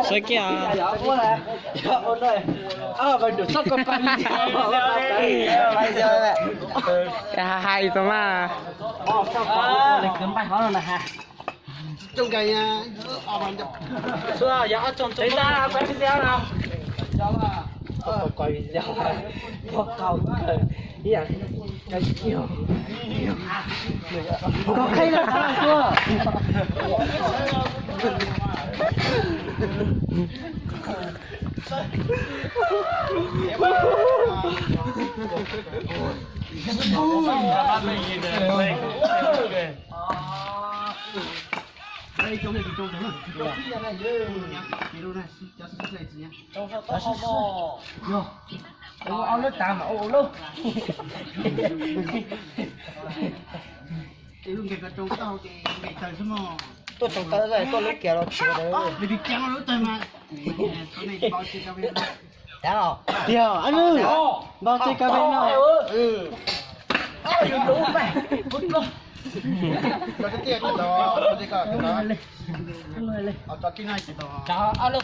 Sawv kiag. Hais tau mas. Ua lub tas mas ua lub. Tuaj tsoos taw, tuaj lub kiag los tsuav. Tiag, ab nws npau tseg kab peb no.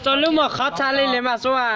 Tso lub mos qhov txha li li mas xua.